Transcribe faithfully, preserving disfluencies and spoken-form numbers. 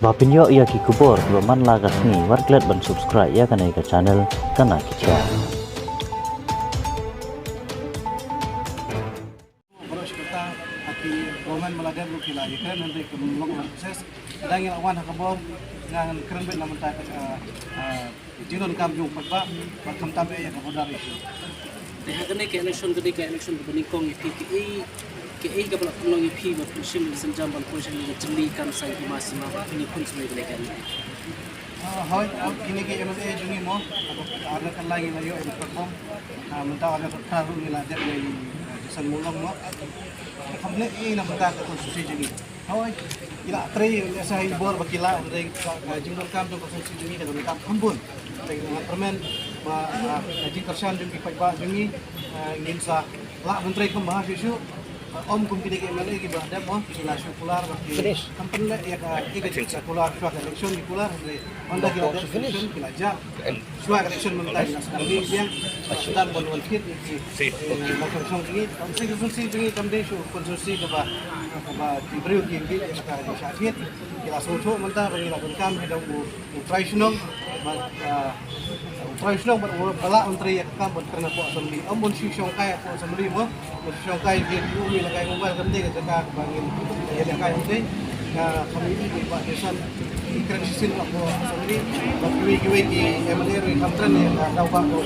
Ba pynïoh ïa ki khubor kiba man la ka sngi, wat klet ban subscribe ïa kane ka channel Kana Ki Khia. Baroh shi katta, ha ki government ba la dep ruh ki la ïakren, hynrei kam long la process. Dang ïa la wan ha ka bor, ngan kren beit na mynta ka, ah, ah, jingdonkam jong u paidbah, bad khamtam eh ïa ka border issue. Te ha kane ka election, kane ka election kaba nyngkong ïa phi, kaei kaei kaba la pynlong ïa phi ban pynshim synjam ban poi sha kane ka jingmih kam saiñ hima sima ba phi khun sumai kane ka election? Ah, hooid, ah, kine ki M L A jong ngi mo, ar na ka lai ngi la ïoh ïa ka platform. Ah, mynta ar na ka phra ruh ngi la dep ïa i, ah, Jason Mulong mo. Kam leh ei na mynta ka constituency jong ngi. Hooid, ki la trei lehse ha i bor ba ki la, hynrei ka, ka jingdonkam jong ka constituency jong ngi ka donkam kham bun. Te ngan kyrmen ba, ah, ka jingkyrshan jong ki paidbah jong ngi, ah, ngin sa lah ban trei kham bha shuh shuh. Ah, ym kum kine ki M L A kiba dep mo, ki la shu kular ba ki kam pynleh ïa ka, ïa ka jingkular shuwa ka election ki kular, hynrei ynda ki la dep election ki la jah. Shuwa ka election mynta ngi la sdang mih biang, sdang ban wan thied ïa ki, eh, nongkyrshan jong ngi. Kam shu ka constituency jong ngi kam dei shu constituency kaba, kaba ki briew ki ïeit ïa ka jingshah thied. Ki la sngewthuh mynta ba ngi la donkam hi da u, u trai shnong, ba, ah, u trai shnong bad u ba lah ban trei ïa ka kam ban kren hapoh assembly. Ym ban shu shongkai hapoh assembly mo. Shong kai ki u mi la kai mobile kam dei ka jaka ba ngin ïa la kai u dei. Ka kami i ba desan i kren shisien ba ko assembly ba kiwi kiwi ki M L A ri kam tren ïa ka daw ba ko.